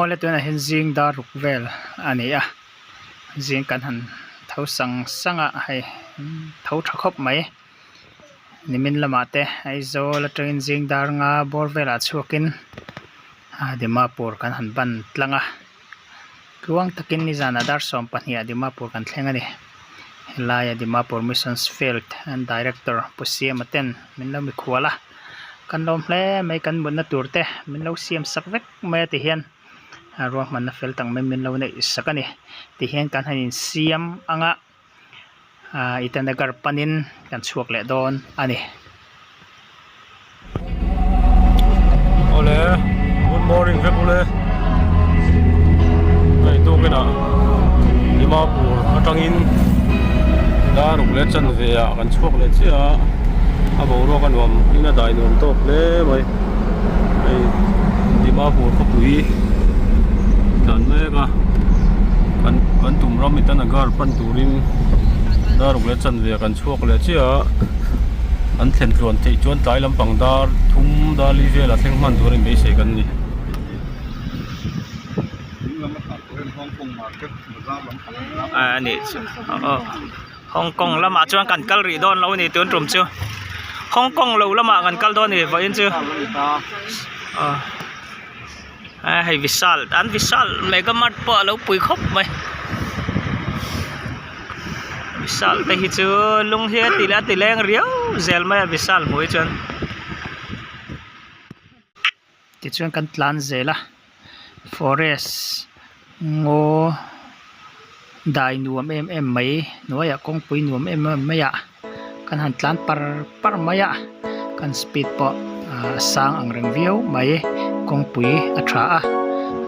Awle tunah hian zing dar ruk vel a ni a zing kan han tho sang sang a hei tho tha khawp mai nimin lamah te Aizawl atangin zing dar nga bawr velah chhuakin Dimapur kan han ban tlang a. Tluang takin nizanah dar 12 ah Dimapur kan thleng a ni. Helaia Dimapur Missions Field an Director Pu Siama ten min lo mikhual a, kan lawm hle mai kan mutna tur te min lo siam sak vek mai a ti hian ruahmanna fel tak mai min lo neih sak a ni. Tihian kan han insiam ang a. Ahh Itanagar panin kan chhuak leh dawn a ni. Awle good morning vek ule hei tukinah Dimapur atangin daruk leh chanve ah kan chhuak leh chiah a a boruak a nuam in a dai nuam tawk hle mai hei Dimapur khawpui tlan mek a kan kan tum ram Itanagar pan turin daruk leh chanve ah kan chhuak leh chiah a an thlen tluan theih chuan tlai lampang dar thum dar li velah thleng hman tur a inbeisei kan ni. A nih chu aw Hong Kong lamah chuan kan kal rih dawn lo a ni tun tum chu Hong Kong lo lamah kan kal dawn a ni vawiin chu aw. A hei Vishal an Vishal mega mart pawh a lo pui khawp mai Vishal te hi chu lung hi a ti a ti leng riau zel mai a Vishal hmuh hi chuan tichuan kan tlan zel a forest ngaw dai nuam em em mai hnuaiah kawngpui nuam em em mai ah kan han tlan par par mai a kan speed pawh ahh a sang ang reng viau mai kawngpui a tha a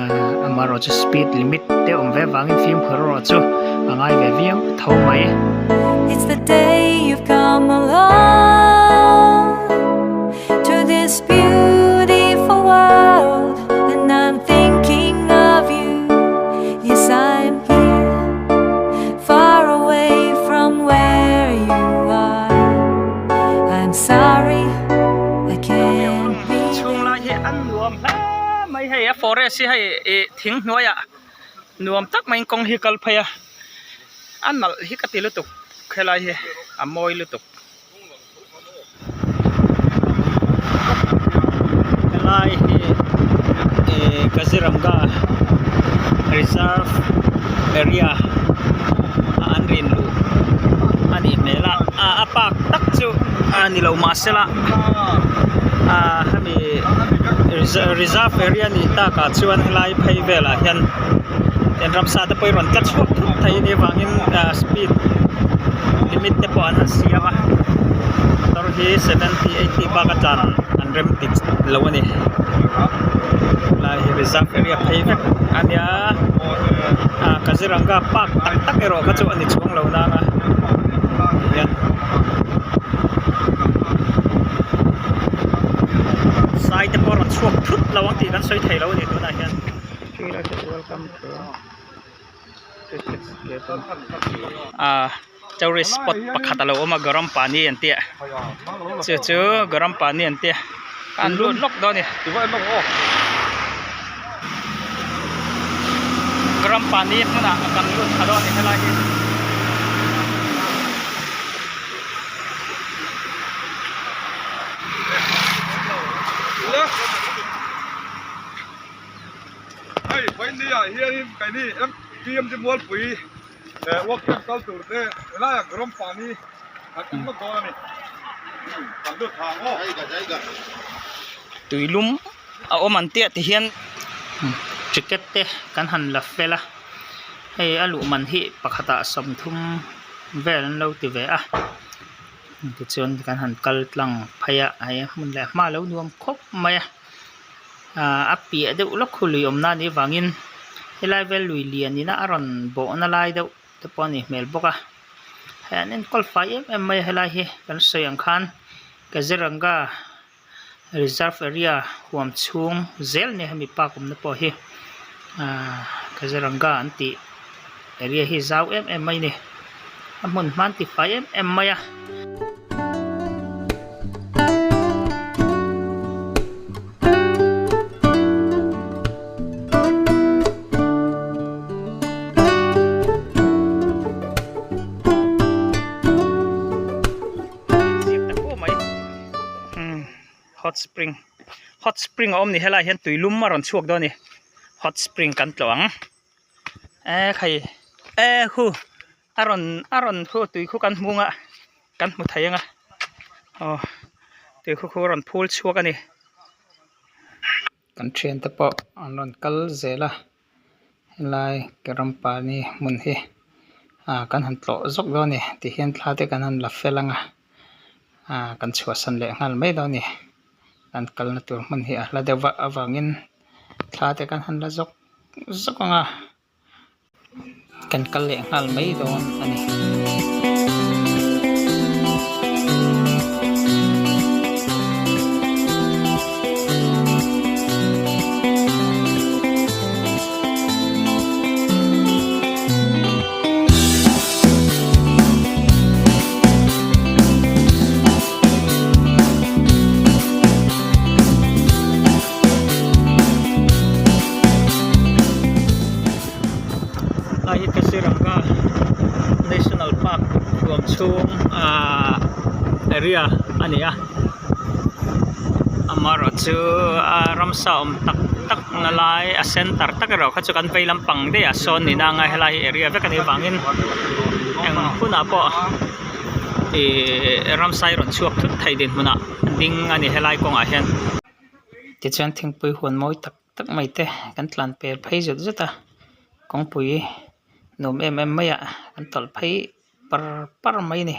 ahh amaherawh chu speed limit te awm ve vangin fimkhur erawh chu a ngai ve viau tho mai. It's the day you've come along to this beautiful world and I'm thinking of you Yes I'm here far away from where you are I'm sorry I can't be Chhung lai hi a nuam hle mai hei a forest hi hei ih thing hnuaiah nuam tak maiin kawng hi kal phei a a nalh hi ka ti lutuk helai hi a mawi lutuk. Helai hi ih Kaziranga reserve area a an rin luh a nih hmel a ah a park tak chu a ni lo mahsela ah hemi reserve area nih takah chuan helai phei velah hian ramsa te pawh hi rawn tla chhuak thut thei a nih avangin ah speed limit te pawh an han siam a motor hi seventy eighty bak a tlan an rem ti lo a ni helai hi reserve area phei vek a nia ah Kaziranga park tak tak erawh kha chu a ni chuang lo nang a tihian sai te pawh a rawn chhuak thut lo ang tih kan sawi thei lo a ni tunah hian. Ah tourist spot pakhat a lo awm a garam pani an tih a chu chu garam pani an tih a an lut lawk dawn a ni garam pani hmunah kan lut thla dawn a ni helai hi. Hei Vaini ah hianin keini MPM te Mualpui eh work camp kal tur te helaiah Garam Pani kan en ngawt dawn a ni. Kan lut thla ang aw. Tuilum a awm an tiah ti hian ticket te kan han la fel a hei a luh man hi pakhatah 30 vel an lo ti ve a tichuan kan han kal tlang phei a hei a hmun leh hma a lo nuam khawp mai a. Ahh a piah deuh lawk khu lui awmna anih avangin helai vel lui lian ina a rawn bawhna lai deuh te pawh a nih hmel bawk a hei an enkawl fai em em mai a helai hi kan sawi ang khan Kaziranga reserve area huam chhung zel nia hemi park awmna pawh hi ahh Kaziranga an tih area hi zau em em mai a ni a hmun hma an ti fai em em mai a. Hot spring hot spring a awm ni helaiah hian tui lum a rawn chhuak dawn a ni hot spring kan tlawh ang e khai e hu a rawn a rawn khu tui khu kan hmung a kan hmu thei ang a aw tui khu khu a rawn phul chhuak a ni. Kan thiante pawh an rawn kal zel a helai Kerampani hmun hi ah kan han tlawh zawk dawn a ni tihian thla te kan han la fel ang a ah kan chhuahsan leh nghal mai dawn a ni kan kalna tur hmun hi a hla deuh vah avangin thla te kan han la zawk zawk ang a. Kan kal leh nghal mai dawn a ni. Lai hi Kaziranga National Park huam chhung ahh area a ni a amaherawhchu a ramsa awm tak tak na lai a center tak erawh kha chu kan vei lampang daih ah sawn niin a ang a helai hi area vek a nih avangin eng hunah pawh ihh ramsa hi rawn chhuak thut thei dinhmunah a ding a ni helai kawngah hian. Tichuan thingpui huan mawi tak tak mai te kan tlan pel phei zut zut a kawngpui nuam em em mai ah kan tawlh phei par par mai a ni.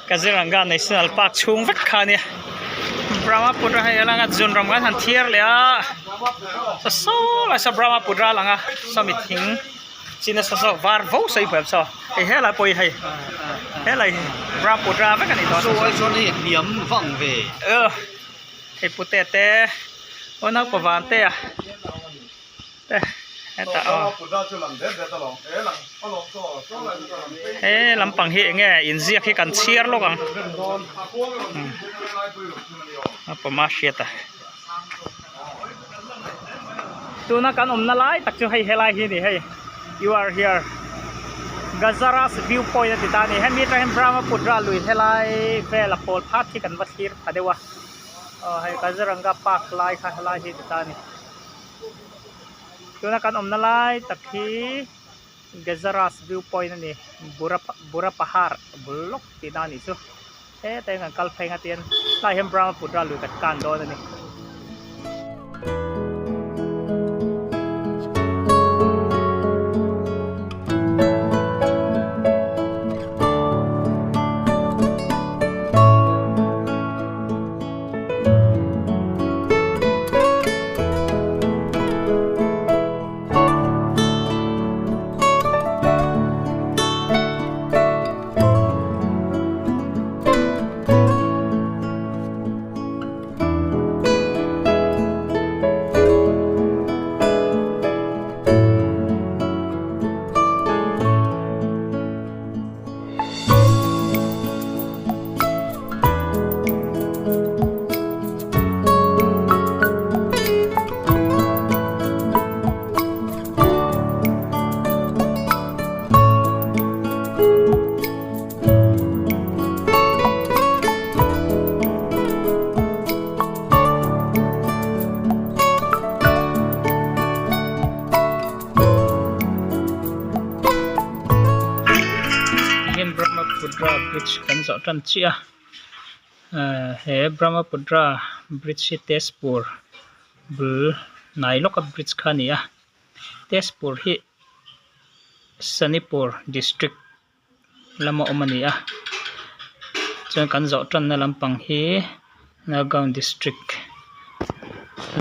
Kaziranga National Park chhung vek kha a nia Brahmaputra hei a lang a zunram kan han thiar leh a saw saw lai saw Brahmaputra a lang a sawmi thing chin a saw saw var vo sawi hmuh em saw hei helai pawh hi hei helai hi Brahmaputra vek a ni tawh a. Hei pute te aw naupa van te a te hetah aw he lampang hi eng nge inziak hi kan chhiar lawk ang naupa ma hriat a tuna kan awmna lai tak chu hei helai hi a ni hei you are here Gazaras view point a ti ta a ni hemi atang hian Brahmaputra lui helai vel a pawl phat hi kan va thlir pha deuh a aw hei Kaziranga park lai kha helai hi ti ta a ni tuna kan awmna lai tak hi Gazaras view point a ni Bura Burapahar bul lawk tihna a nih chu hetah hian kan kal phei ang a tihian tlaiah hian Brahmaputra lui kan kan dawn a ni. Hian Brahmaputra bridge kan zawh tan chiah a ehh he Brahmaputra bridge hi Tezpur bul hnai lawka bridge kha a ni a Tezpur hi Sonitpur district lama awm a ni a chuan kan zawh tanna lampang hi Nagaon district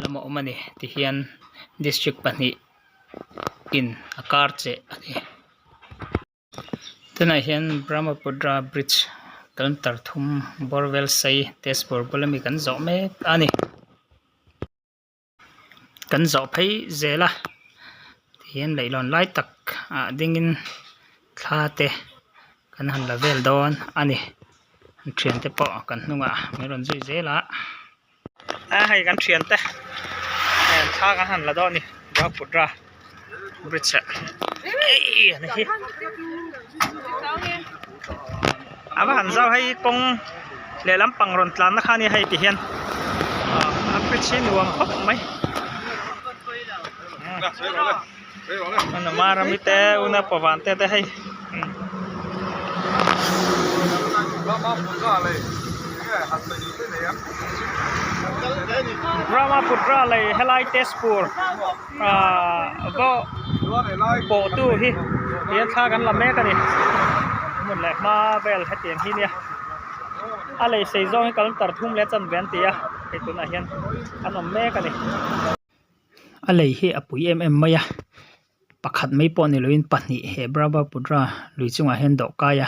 lama awm a ni tihian district pahnih in a kar cheh a ni. Tunah hian Brahmaputra bridge kilometer thum bawr vel sei Tezpur bul ami kan zawh mek a ni. Kan zawh phei zel a tihian leihlawn lai tak ah dingin thla te kan han la vel dawn a ni an thiante pawh kan hnungah min rawn zui zel a a hei kan thiante thla kan han la dawn a ni Brahmaputra bridge ah eii ani hi a va han zau hei kawng lehlam pang rawn tlan na kha a nia hei tihian. Bridge hi nuam khawp mai. Marami te una pavan te te hei. Brahmaputra lei helai Tezpur ah pawh tu hi tihian thla kan la mek a ni hmun leh hma vel hetiang hi nia a lei sei zawng hi kilometer thum leh chanve an ti a hei tunah hian an awm mek a ni. A lei hi a pui em em mai a pakhat mai pawh ni loin pahnih he Brahmaputra lui chungah hian dawh kai a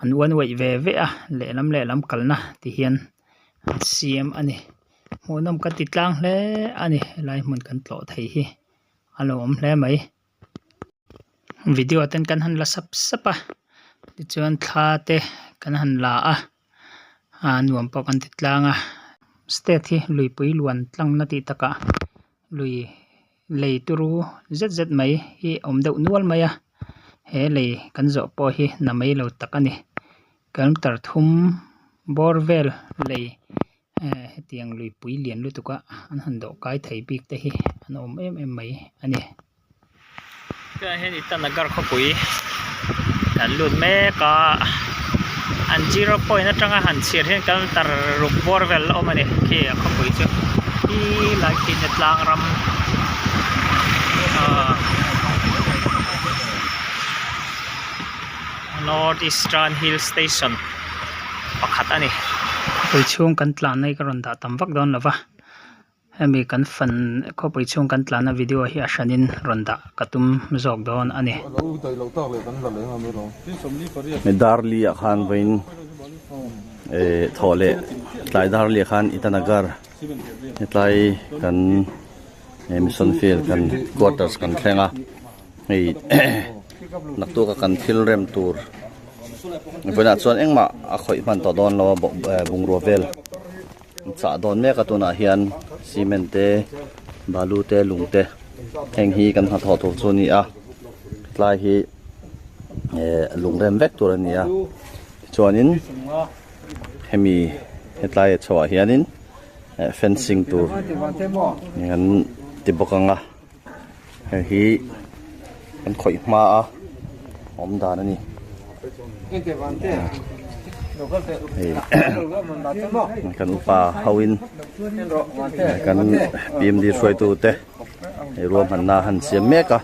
an uan uaih ve ve a lehlam lehlam kalna ti hian an siam a ni hmuhnawm ka ti tlang hle a ni helai hmun kan tlawh thei hi a lo awm hle mai video ten kan han la sap sap a tichuan thla te kan han la a. ah nuam pawh kan ti tlang a state hi luipui luan tlangna tih takah lui lei turu zet zet mai hi a awm deuh nual mai a he lei kan zawh pawh hi na mai lo tak a ni kilometer thum bawr vel lei eh hetiang luipui lian lutuk a an han dawh kai thei bik te hi an awm em em mai a ni. Tunah hian Itanagar khawpui kan lut mek a an zero point atanga han chhiar hian kilometer ruk bawr vel a awm a ni khi a khawpui chu khi lai khi nia tlang ram ahh north eastern hill station pakhat a ni. Khawpui chhung kan tlanna hi ka rawn dah tam vak dawn lo va. Hemi kan fan khawpui chhung kan tlanna video hi a hranin rawn dah ka tum zawk dawn a ni. Darli ah khan vawiin eh thawh leh tlai darli ah khan Itanagar hetlai kan mission field kan quarters kan thleng a hei naktuk a kan thil rem tur vawiinah chuan engmah a khawih hman tawh dawn lo a bungrua vel. Chah dawn mek a tunah hian cement te balu te lung te heng hi kan hnathawh tur chu a ni a tlai hi eh lung rem vek tur a ni a tichuanin hemi hetlai a chhoah hianin eh fencing tur an ti bawk ang a hei hi kan khawih hma a awm dan a ni hei kan upa ho in kan PMD hruaitu te hei ruahmanna han siam mek a.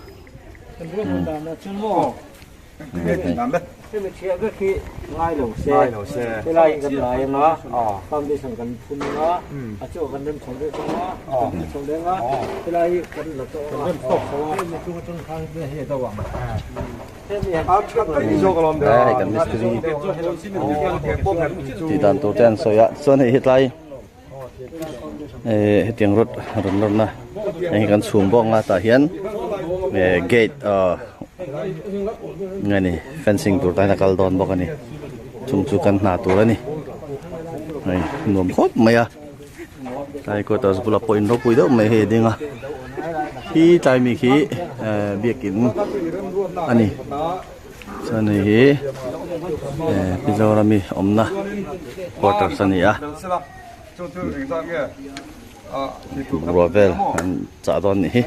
Hemi thiah vek hi ngai lo se, helai hi kan lai anga, foundation kan phun anga, a chu kan rem chho vek anga, kan rem chho leng a, helai hi kan la tawh anga, hemi chung atang khan hei a do ang. Hemi han Hei kan mistiri tih dan tur te an sawi a, chuan hei hetlai eh hetiang rod rawn lawrna heng hi kan chhung bawk anga tah hian eh gate ah nge ni fencing tur tan a kal dawn bawk a ni chung chu kan hna tur a ni hei nuam khawp mai a tlai quarters bulah pawh in ropui deuh mai hei a ding a khi tlai mi khi eh biakin a ni. Chuan hei hi eh Mizorami awmna quarters a ni a bungrua vel an chah dawn nih hi.